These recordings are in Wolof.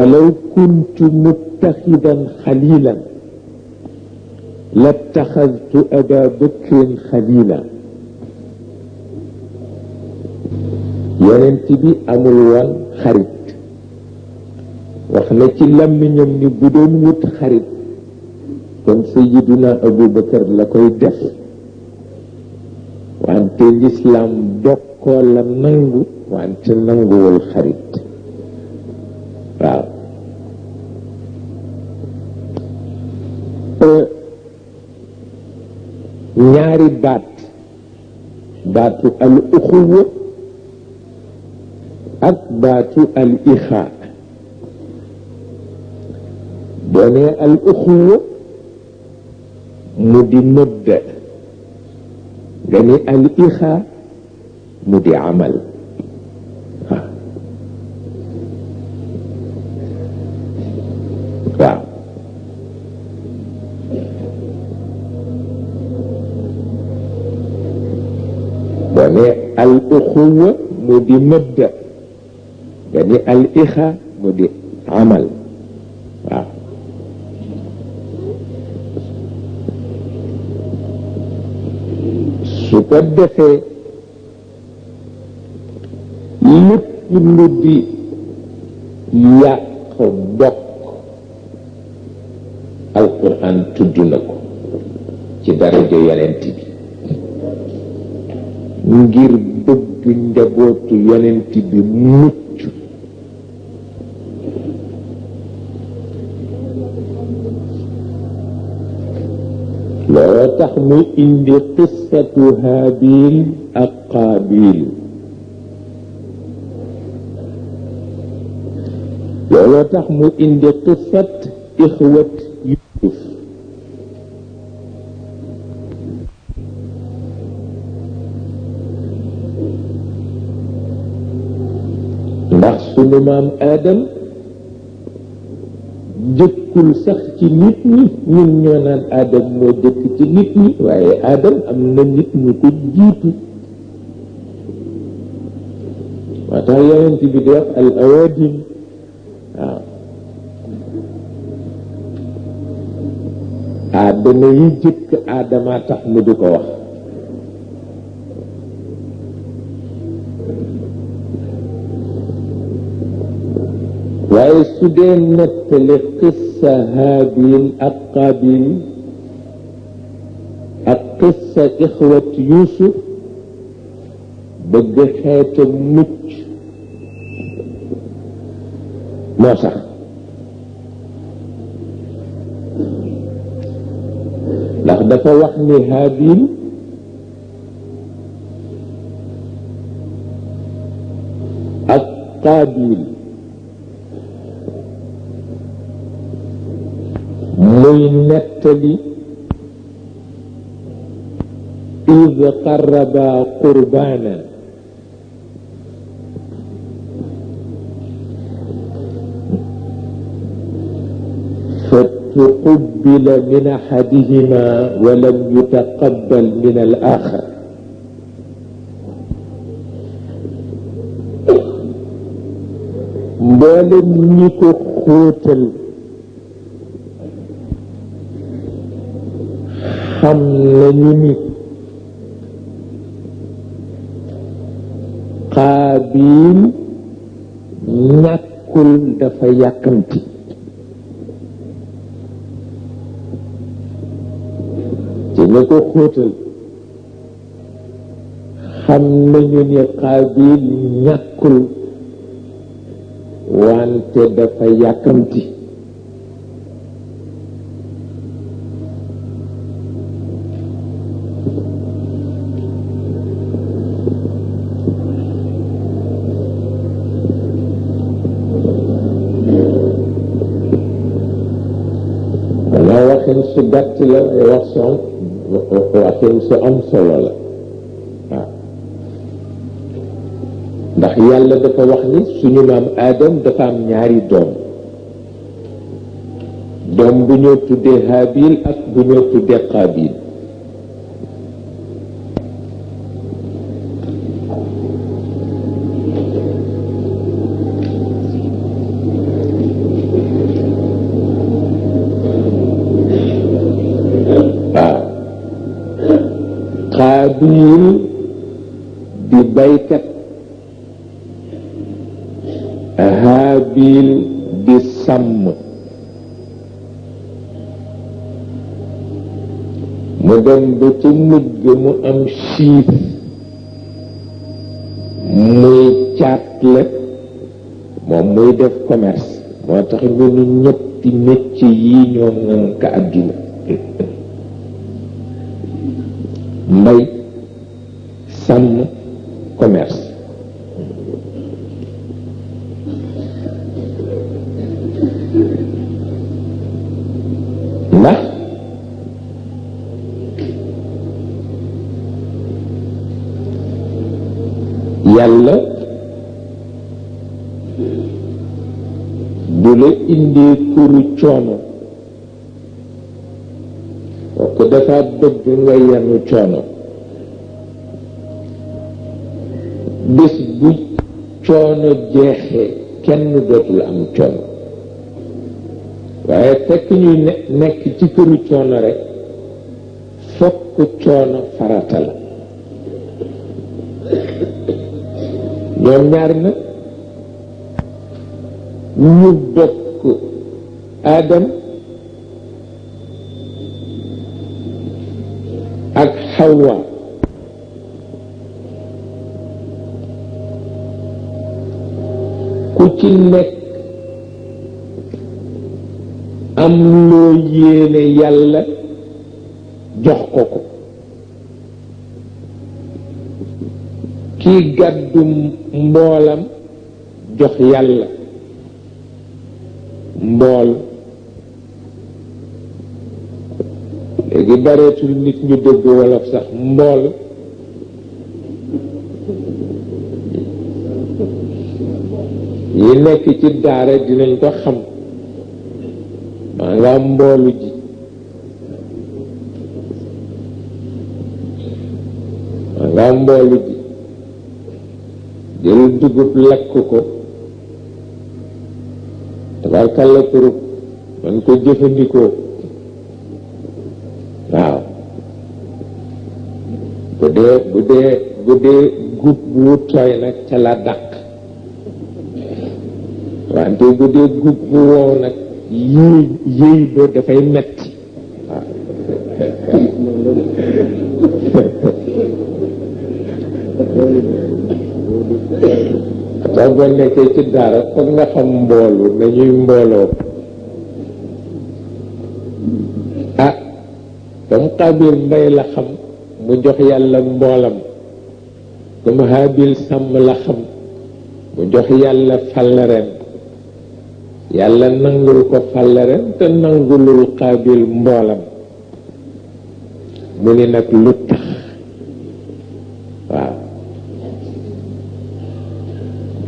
ولو كنت متخذا خليلا لاتخذت أبا بكر خليلا yonent bi amul woon xarit wax na ci làmmiñam ni bu doon wut xarit kon Sayyiduna Abu Bakar la koy def wante lislaam bokkoo la nangu wante nanguwul xarit waaw ñaari baatu al uxuwa ak baatu al ixaa boo nee al uxuwa mu di mëbda nga ni al ixaa mu di amal waaw boo nee al uxuwa mu di mëbda nga ni al ixaa mu di amal waaw su ko defee lépp lu di yàq bokk alquran tudd na ko ci daraja yonent bi ngir bëgg njabootu yonent bi mucc looloo tax mu indi qissatu Haabil ak Qaabil looloo tax mu indi qissat ixwat Yuusuf ndax sunu maam Aadam jëkkul sax ci nit ñi ñun ñoo naan Aadam moo jëkk ci nit ñi waaye Aadam am na nit ñu ko jiitu moo tax yonent bi di wax al awaadim waaw Aadama yi jëkk Aadama tax mu di ko wax waaye su dee nettali qissa Haabil ak Qaabil ak qissa ixwat Yuusuf bëgg xeeta mucc moo tax ndax dafa wax ni Haabil ak Qaabil muy nettali id qarraba qurbana فتقبل من أحدهما ولم يتقبل من الآخر mboolem ñi ko xóotal xam nañu ni Qaabil ñàkkul dafa yàkkamti ci ñi ko xóotal xam nañu ni Qaabil ñàkkul wante dafa yàkkamti waxin su gàtt la waxin su am solo la waaw ndax yàlla dafa wax ni suñu maam Aadam dafa am ñaari doom bu ñoo tuddee Haabil ak bu ñoo tuddee Qaabil Haabil di baykat, Haabil di sàmm. mu dem ba ca mujj ga mu am siif muy caatle, moom muy def commerce. moo tax ñu ni ñetti métier yi ñoo ngën ka àdduna: mbay, sàmm, commerce. ndax yàlla du la indee këru coono kooku dafa bëgg nga yenu coono. bés bu coono jeexee kenn dootul am coono, waaye fekk ñuy nekk ci këru coono rek fokk coono farata la. ñoom ñaar nag ñu bokk Adam ak Hawa. ku ci nekk am loo yéene yàlla jox ko ko. kii gàddu mboolam jox yàlla mbool. léegi bareetul nit ñu dëgg wolof sax mbool. yi nekk ci daara dinañ ko xam. maa nga mboolu ji. maa nga mboolu ji. jël dugub lakk ko tabarkalla pour man ko jëfandikoo. waaw bu dee gub bu tooy nag ca la dàq, wante bu dee gub bu wow nag yëy ba dafay metti. waaw tax boo nekkee ci dara foog nga xam mboolu nañuy mbooloo. comme Qaabil mbay la xam mu jox yàlla mboolam, comme Haabil sàmm la xam mu jox yàlla fàllareem. yàlla nangul ko fàllareem te nangulul Qaabil mboolam. mu ni nag lu tax? waaw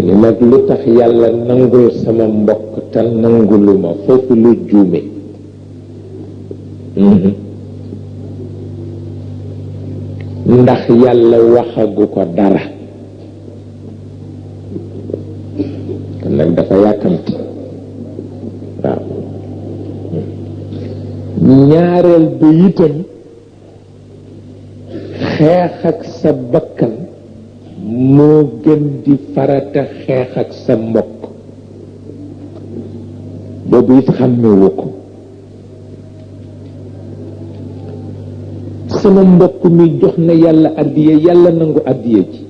ni nag lu tax yàlla nangul sama mbokk te nanguluma? foofu lu juume. ndax yàlla waxagu ko dara, kon nag dafa yàkkamti. waaw ñaareel ba itam xeex ak sa bakkan moo gën di farata xeex ak sa mbokk. boobu it xàmmewu ko. sama mbokk mi jox na yàlla addiye, yàlla nangu addiye ji.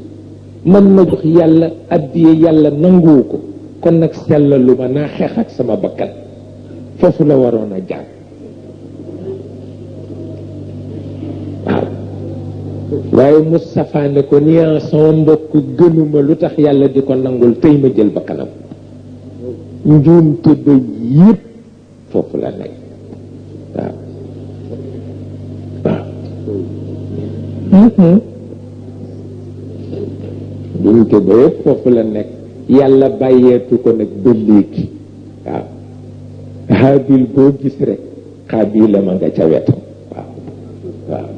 man ma jox yàlla addiye, yàlla nanguwu ko. kon nag sellalu ma naa xeex ak sama bakkan. foofu la waroon a jaar. waaw waaye Moustapha ne ko ni sama mbokk gënuma, lu tax yàlla di ko nangul tey ma jël bakkanam. njuumte ba yépp foofu la nekk. waaw njuumte ba yépp foofu la nekk. yàlla bàyyeetu ko nag ba léegi. waaw Haabil boo gis rek Qaabil la ma nga ca wetam. waaw waaw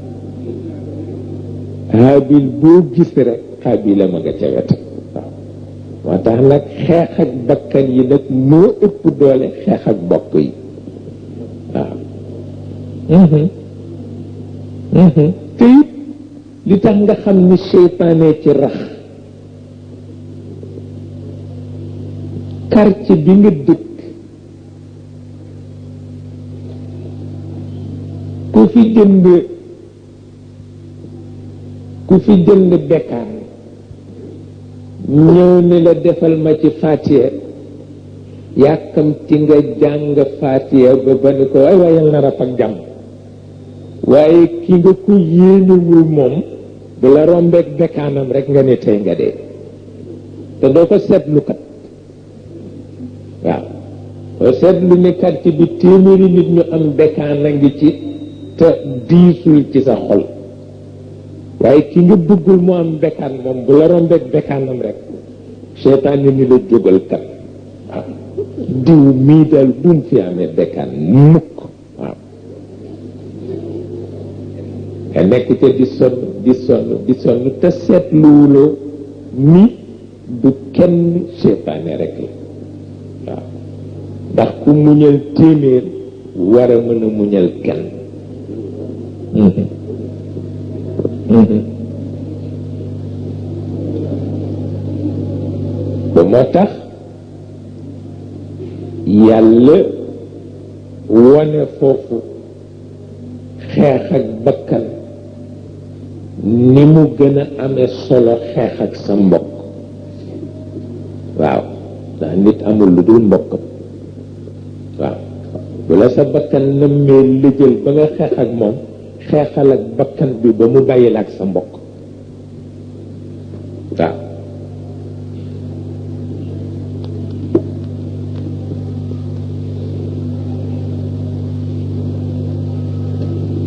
Haabil boo gis rek Qaabil la ma nga ca wetam. waaw moo tax nag xeex ak bakkan yi nag moo ëpp doole xeex ak bokk yi. waaw te it li tax nga xam ni seytaane ci rax quartier bi nga dëkk ku fi jënd bekkaan ñëw ni la defal ma ci Faatiha yàkkamti nga jàng Faatiha ba ni ko ay wayal na raf ak jàmm waaye ki nga ko yéenewul moom bu la rombeek bekkaanam rek nga ne tey nga dee te doo ko seetlu kat waaw doo seetlu ni quartier bi téeméeri nit ñu am bekkaan a ngi ci te diisul ci sa xol waaye ki nga bëggul mu am bekkaan moom bu la rombeek bekkaanam rek seytaan ni la jógal kat waaw diw mii daal bu mu fi amee bekkaan mukk waaw nga nekk ca di sonn te seetluwuloo ni du kenn seytaane rek la waaw ndax ku muñal téeméer war a mën a muñal kenn ba moo tax yàlla wane foofu xeex ak bakkan ni mu gën a amee solo xeex ak sa mbokk waaw ndax nit amul lu dul mbokkam waaw bu la sa bakkan nëmmee lëjël ba nga xeex ak moom xeexal ak bakkan bi ba mu bàyyil ak sa mbokk waaw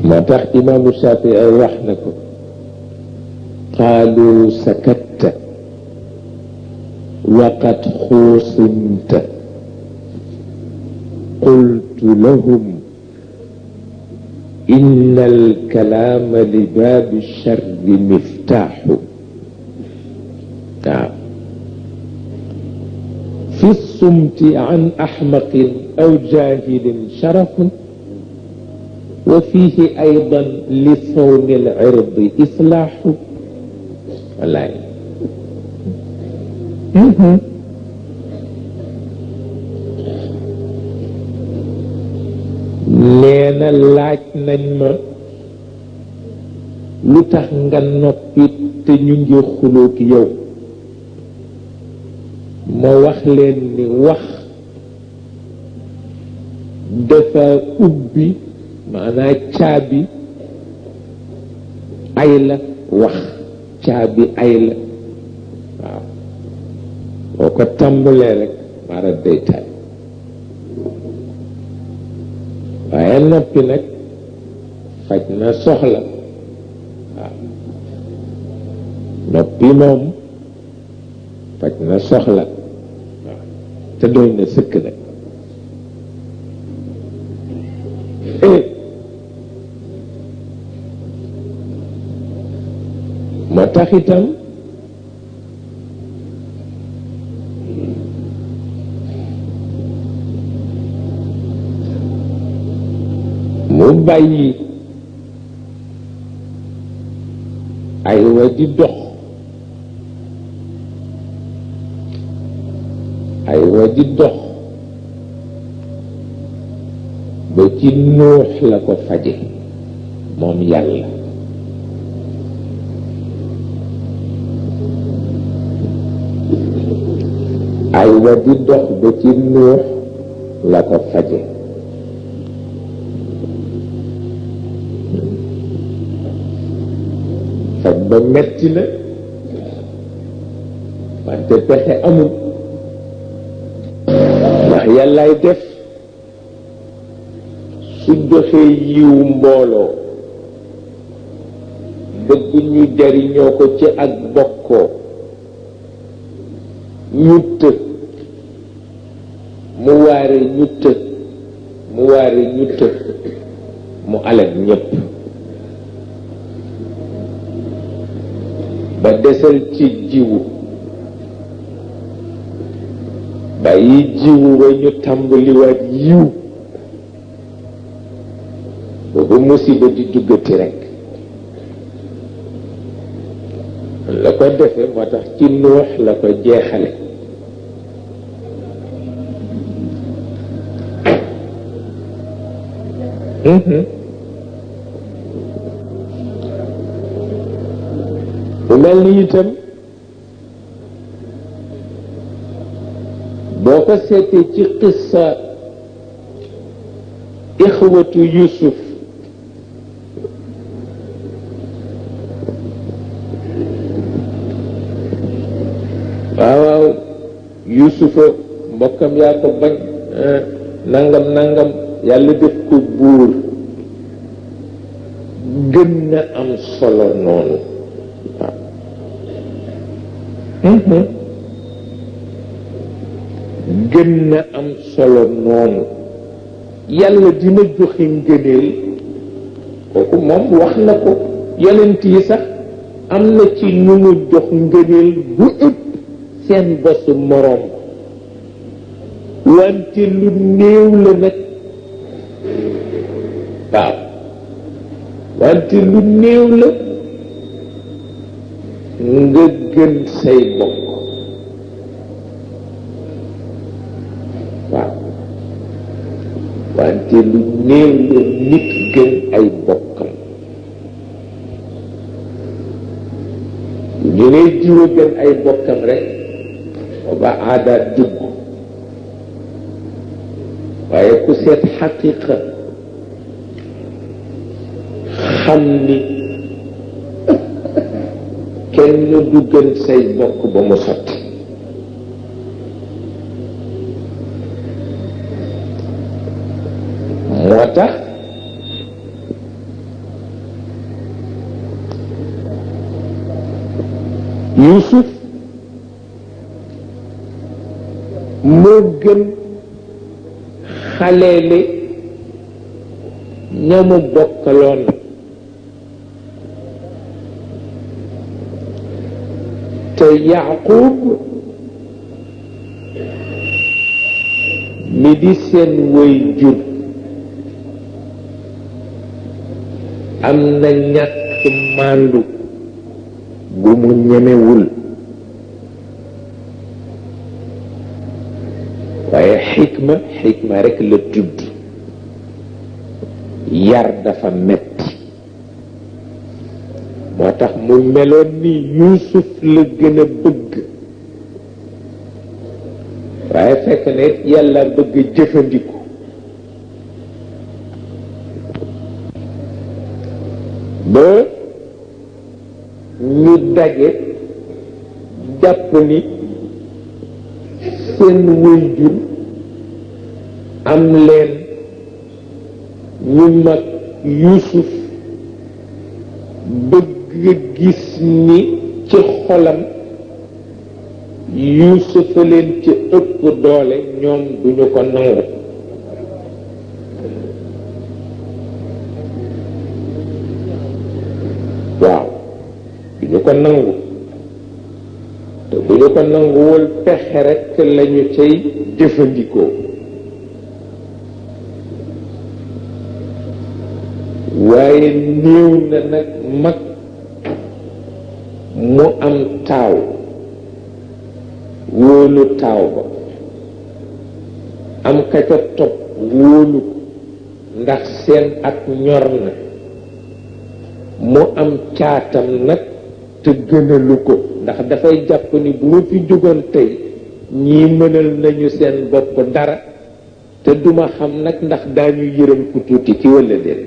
moo tax imaamu Shafii ay wax na ko qaalu sakatta waqad xuusimta qultu lahum inna alkalaama li baabi sharri miftaaxu waaw fi sumti an axmaqin aw jaahilin sharafun wa fiihi aydan li sawni al-irdi islaaxu wallaay nee na laaj nañ ma lu tax nga noppi te ñu ngi xuloog yow ma wax leen ni wax dafa ubbi maanaa caabi ay la wax caabi ay la waaw boo ko tàmbalee rek maara day taay waaye noppi nag faj na soxla waaw noppi moom faj na soxla waaw te doy na sëkk nag moo tax itam mu bàyyi ay wa di dox ay wa di dox ba ci Nuux la ko faje moom yàlla ay wa di dox ba ci Nuux la ko faje faj ba metti na wante pexe amul ndax yàllaay def su joxee yiwu mbooloo bëgg ñu jariñoo ko ci ak bokkoo ñu të mu waare ñu të mu waare ñu të mu alal ñépp ba desal ci jiwu bàyyi jiwu wa ñu tàmbaliwaat yiw boobu musiba di duggati rekk la ko defee moo tax ci Nuux la ko jeexale mu mel ni itam boo ko seetee ci qissa ixwatu Yusuf waaw Yusufa mbokkam yaa ko bañ nangam nangam yàlla def ko buur gën na am solo noonu waaw gën na am solo noonu yàlla dina joxe ngëneel kooku moom wax na ko yonent yi sax am na ci ñu mu jox ngëneel bu ëpp seen bosu moroom wante lu néew la nag waaw wante lu néew la nga gën say bokk waaw wante lu néew la nit gën ay bokkam ñu ngay jiwa gën ay bokkam rek ba aada dugg waaye ku seet xaqiqa xam ni kenn du gën say bokk ba mu sotti moo tax Yuusuf moo gën xaleele ñamu bokkaloon te Yaaqub mi di seen way jur am na ñàkk màndu bu mu ñemewul waaye xikma rekk la tudd yar dafa metti moo tax mu meloon ni Yuusuf la gën a bëgg waaye fekk ne yàlla bëgg jëfandiku ba ñu daje jàpp ni seen waajur am leen ñu mag Yuusuf bëgg gis ni ci xolam Yuusuf a leen ci ëpp doole ñoom duñu ko nangu waaw duñu ko nangu te bu ñu ko nanguwul pexe rekk lañu cay jëfandikoo waaye néew na nag mag mu am taaw wóolu taaw ba am ka ca topp wóolu ndax seen ak ñor na mu am caatam nag te gënalu ko ndax dafay jàpp ni bu ma fi jógoon tey ñii mënal nañu seen bopp dara te duma xam nag ndax daañu yërëm ku tuuti ci walla déet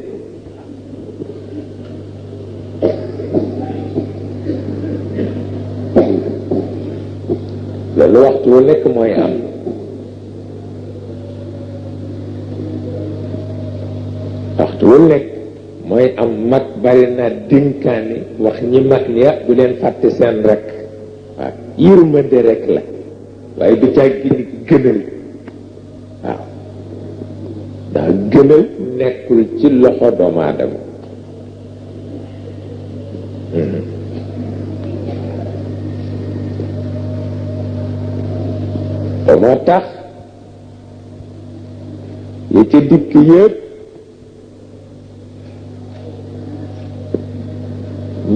loolu waxtu wu nekk mooy am waxtu wu nekk mooy am mag bari na dénkaani wax ñi mag ñi bu leen fàtte seen rekk waaw yërmande rekk la waaye du caa gini gënal waaw ndax gënal nekkul ci loxo doomu aadama ba moo tax li ci dikk yëpp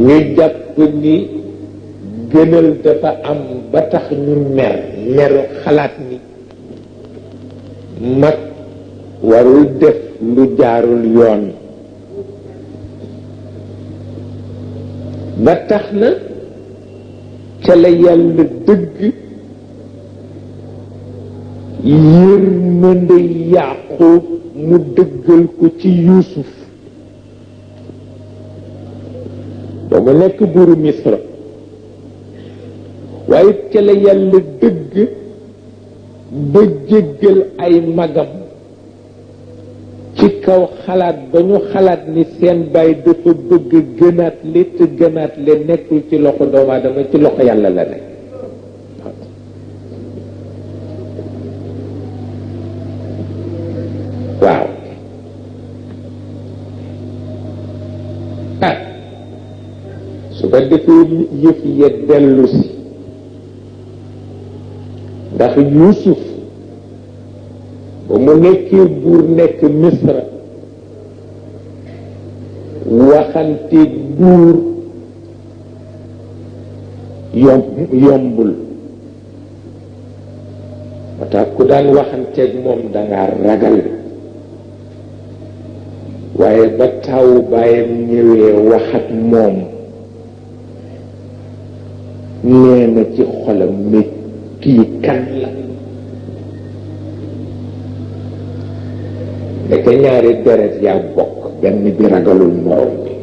ñu jàpp ni gënal dafa am ba tax ñu meru xalaat ni mag warul def lu jaarul yoon ba tax na ca la yàlla dëgg yërmande Yaaqub mu dëggal ko ci Yuusuf ba mu nekk buuru Misra waaye ca la yàlla dëgg ba jéggal ay magam ci kaw xalaat ba ñu xalaat ni seen baay dafa bëgg gënaat le te gënaat le nekkul ci loxo doomu aadama ci loxo yàlla la nekk waaw su ko defee yëf ya dellu si ndax Yuusuf ba mu nekkee buur nekk Misra waxante buur yombul moo tax ku daan waxanteeg moom dangaa ragal waaye ba taw baayam ñëwee wax ak moom nee na ci xolam ne kii kan la ndeke ñaari deret yaa bokk benn bi ragalul morom bi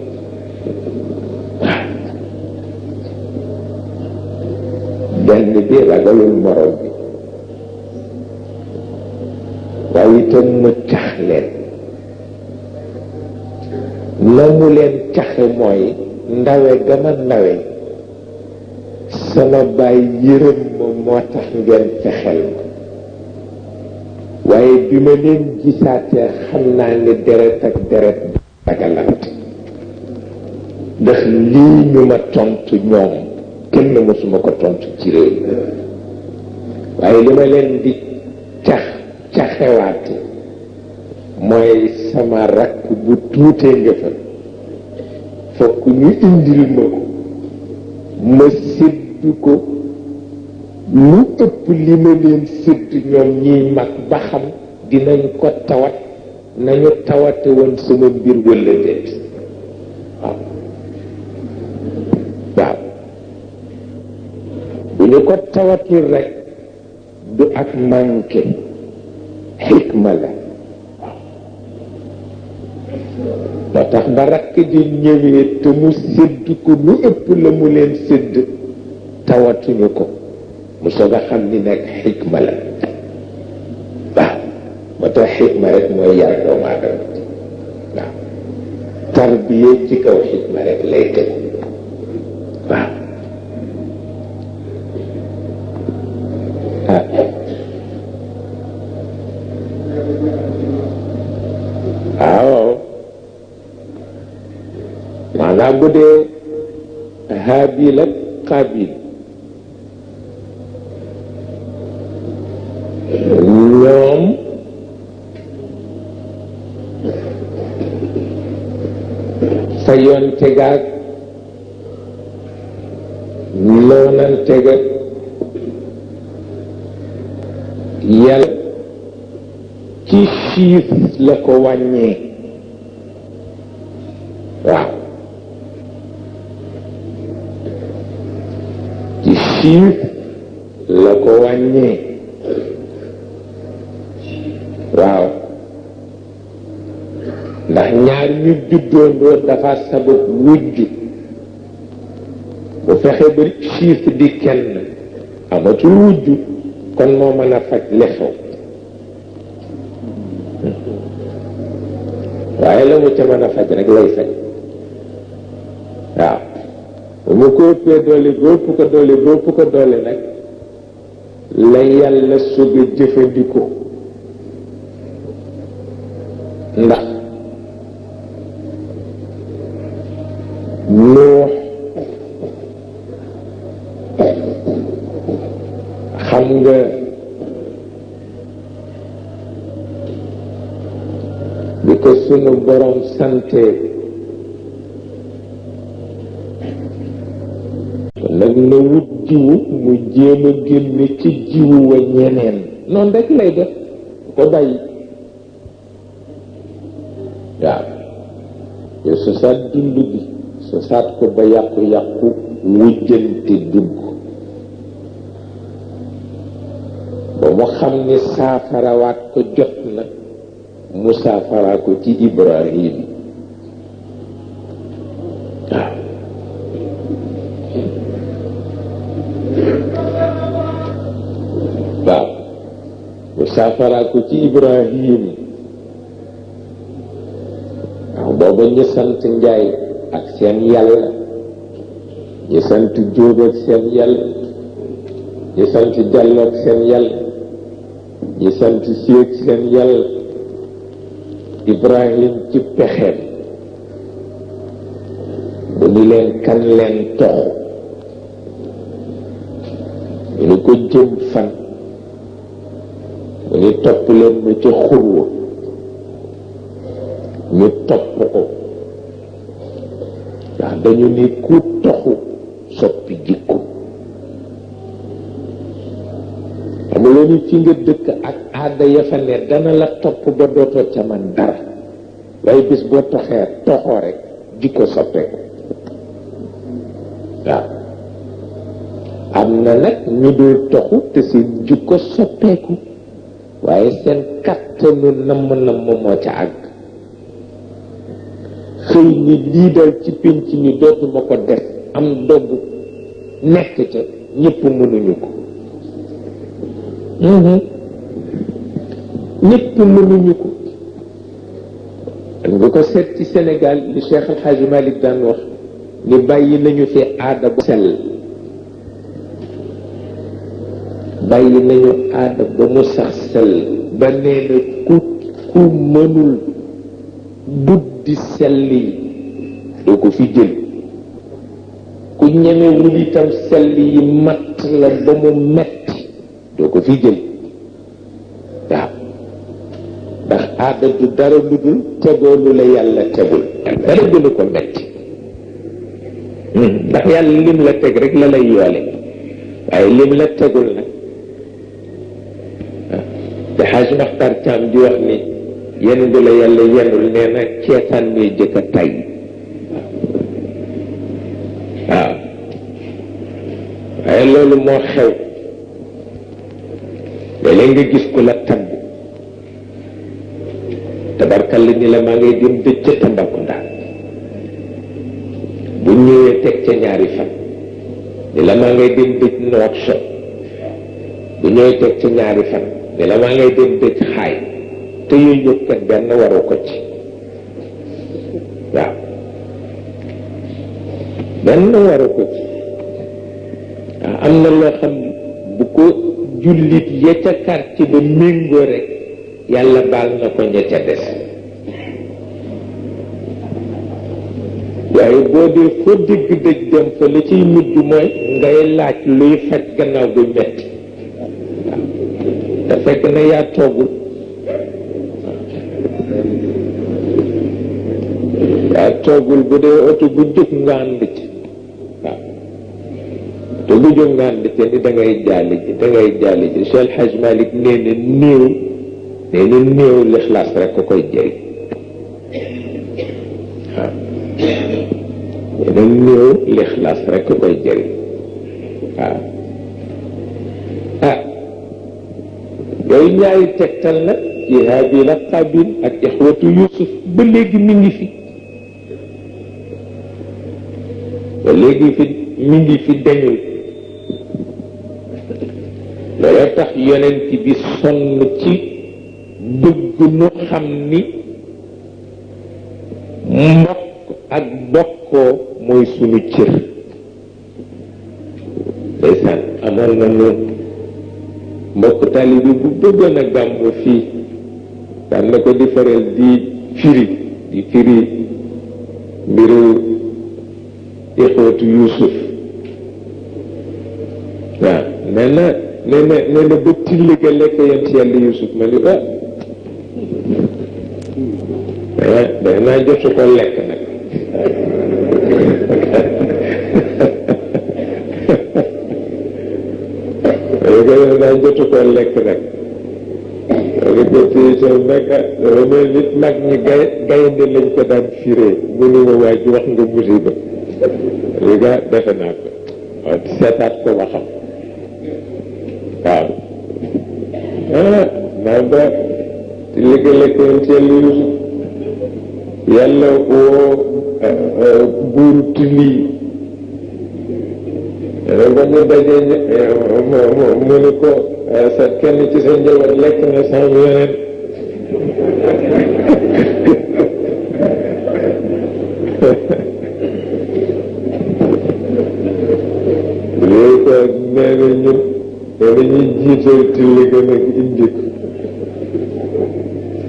benn bi ragalul morom bi waaye itam mu cax leen la mu leen caxe mooy ndawe gama ndawe sama baay yërëm ma moo tax ngeen fexel ma waaye bi ma leen gisaatee xam naa ne deret ak deret ragalante ndax lii ñu ma tontu ñoom kenn mësuma ko tontu ci réew waaye li ma leen di caxewaate mooy sama rakk bu tuutee nga fa fokk ñu indil ma ko ma sédd ko lu ëpp li ma leen sédd ñoom ñiy mag ba xam dinañ ko tawat nañu tawate woon sama mbir walla déet waaw waaw bu ñu ko tawatul rekk du ak manqué xikma la moo tax ba rakk ji ñëwee te mu sédd ko lu ëpp la mu leen sédd tawatuñu ko mu soog a xam ni nag xikma la waaw moo tax xikma rek mooy yar doomu aadama waaw tarbiye ci kaw xikma rek lay teg waaw waaw maanaam bu dee Haabil ak Qaabil ñoom fa yoon tegaag loonan tega yàlla ci xiif la ko wàññee waaw ci xiif la ko wàññee waaw ndax ñaar ñu juddoondoo dafa sabab wujj bu fexe ba xiif di kenn amatul wujj kon moo mën a faj li xew waaye la mu ca mën a faj rek lay faj waaw bu mu ko ëppee doole góob ko doole góob ko doole nag la yàlla sog a jëfandikoo ndax Nuux xam nga bi ko sunu borom sante nag mën na wut jiwu mu jéem a génne ci jiwu wa ñeneen noonu rek lay def ko bàyyi waaw yow sosaat dund bi sosaat ko ba yàqu-yàqu wujjante dugg ba mu xam ni saafarawaat ko jot na mu saafaraa ko ci Ibrahim waaw mu saafaraa ko ci Ibrahim waaw booba ñi sant Njaay ak seen yàlla ñi sant Jóob ak seen yàlla ñi sant Jàllo ak seen yàlla ñi sant Si ak seen yàlla Ibrahim ci pexeem mu ni leen kan leen toxu mu ni ko jëm fan mu ni topp leen ma ci xurwa ñu topp ko ndax dañu ni ku toxu soppi jikko xam nga ni fi nga dëkk ak aada ya fa ne dana la topp ba dootoo ca man dara waaye bis boo toxoo rek jikko soppeeku waaw am na nag ñu dul toxu te seen jikko soppeeku waaye seen kattanu namm moo ca àgg xëy ni lii dal ci pénc mi dootuma ko def am dogg nekk ca ñëpp mënuñu ko ñëpp mënuñu ko nga ko seet ci Sénégal li Cheikh El Hadj Malick daan wax ni bàyyi nañu fi aada bu sell bàyyi nañu aada ba mu sax sell ba nee na ku mënul buddi sell yi doo ko fi jël ku ñemewul itam sell yi matt la ba mu metti doo ko fi jël waaw ndax aada du dara lu dul tegoo lu la yàlla tegul dara gënu ko metti ndax yàlla lim la teg rek la lay yoole waaye lim la tegul nag te xaaj Maxtar Caam di wax ni yenn du la yàlla yenul nee na ceetaan ngay jëkk a tay waaw waaye loolu moo xew léeg-léeg nga gis ku la tagg tabarkalla ni la maa ngay dem dëj ca Tambacounda bu ñëwee teg ca ñaari fan ni la maa ngay dem dëj Nouakchott bu ñëwee teg ca ñaari fan ni la maa ngay dem dëj xaay te yooyu yëpp kat benn waru ko ci waaw benn waru ko ci waaw am na loo xam bu ko jullit ya ca quartier ba méngoo rek yàlla baal na ko ña ca des waaye boo dee foo dégg dëj dem fa la ciy mujj mooy ngay laaj luy faj gannaaw bu metti waaw te fekk na yaa toogul yaa toogul bu dee oto bu jóg nga ànd ci waaw te bu jóg nga ànd ci ni da ngay jaali ji Cheikh El Hadj Malick nee na néew lixlaas rek ko koy jëriñ waaw nee na néew lixlaas rek ko koy jëriñ waaw yooyu ñaari tegtal nag ci Haabil ak Qaabil ak ixwatu Yuusuf ba léegi mi ngi fi dañul looloo tax yonent bi sonn ci bëgg nu xam ni mbokk ak bokkoo mooy sunu cër ndeysaan amoon na nu mbokk taalibe bu bëggoon a gàmmu fii daan na ko di faral di firi mbiru ixwatu Yuusuf waaw nee na ba tilli ga lekk yent yàlla Yuusuf ma ni day naa jotu ko lekk nag naa jotu koo lekk nag loolu ko téye nag dafa mel nit mag ñi gaynde lañ ko daan firee mu ni ma waa ji wax nga musiba li nga defe naa ko waaw seetaat ko waxam waaw naa ba ci lekkoon ci yàlla woo buuru tilii ba ñu dajee mu ni ko sa kenn ci sa njaboot lekk na sama yeneen léegi ko nee na ñun dañuy jiital tilli gën a indi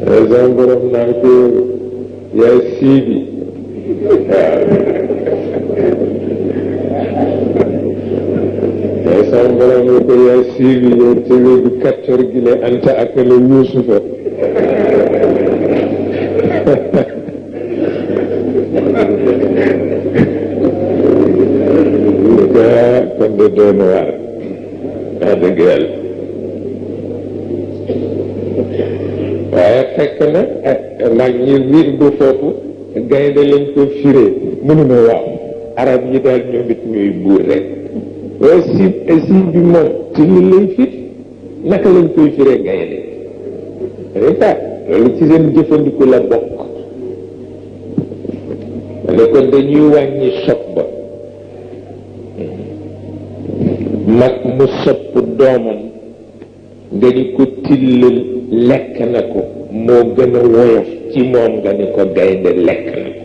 ko sama borom naan ko yaay siibi waaw sama borom ni ko yaay siibi yow tilli bi kàccor gi le anta ak la Yuusufa kon de doon waar wax dëgg yàlla waaye fekk na mag ñi wiir bu foofu gaynde lañ ko firee mënuma waaw arab yi daal ñoom it ñuy buur rek waaye siib bi moom ci li lay fit naka lañ koy firee gaynde rek loolu ci seen jëfandiku la bokk ne ko dañuy wàññi sopp ba mag mu sopp doomam nga ni ko till lekk na ko moo gën a woyof ci moom nga ni ko gaynde lekk na ko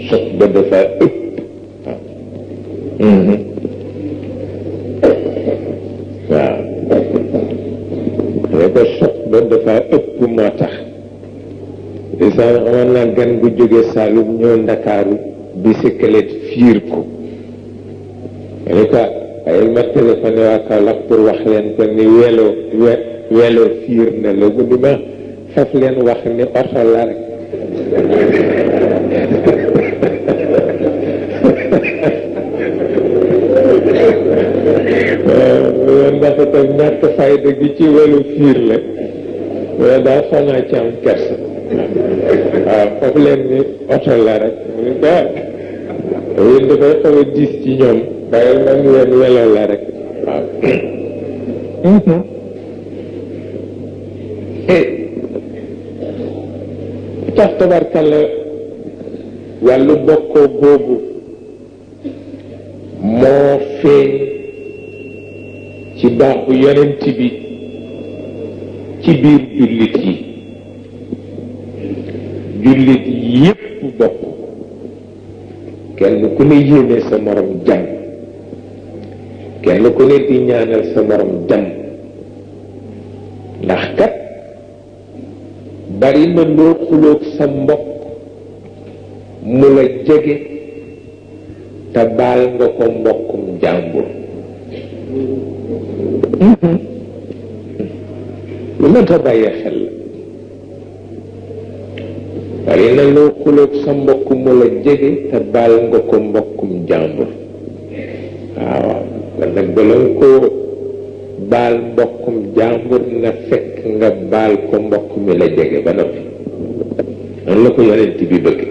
sopp ba dafa ëpp waaw nga ko sopp ba dafa ëpp moo tax isaan amoon naa gan gu jóge Saalum ñëw Ndakaaru bicyclette fiir ko ni ko waaye ma téléphoné waa Kaolack pour wax leen ko ni welo fiir na la bu di ma faf leen wax ni oto la rek ndax itam ñàkk fayda gi ci welo fiir la wala daa fanaa ci am kersa waaw faf leen ni oto la rek mu ni ko yéen dafay xaw a diis ci ñoom bàyyil man leen welo la rek waaw tax tabarkalla wàllu bokkoo boobu moo feeñ ci baaxu yonent bi ci biir jullit yépp bokk kenn ku ne yéene sa morom jàmm kenn ku ne di ñaanal sa morom jàmm ndax kat bari na loo xuloog sa mbokk mu la jege te baal nga ko mbokkum jàmbur lu ma ta bàyyi xel la bari na loo xuloog sa mbokk mu la jege te baal nga ko mbokkum jàmbur waaw kon nag bala nga ko baal mbokkum jàmbur na fekk nga baal ko mbokk mi la jege ba noppi noonu la ko yonent bi bëgg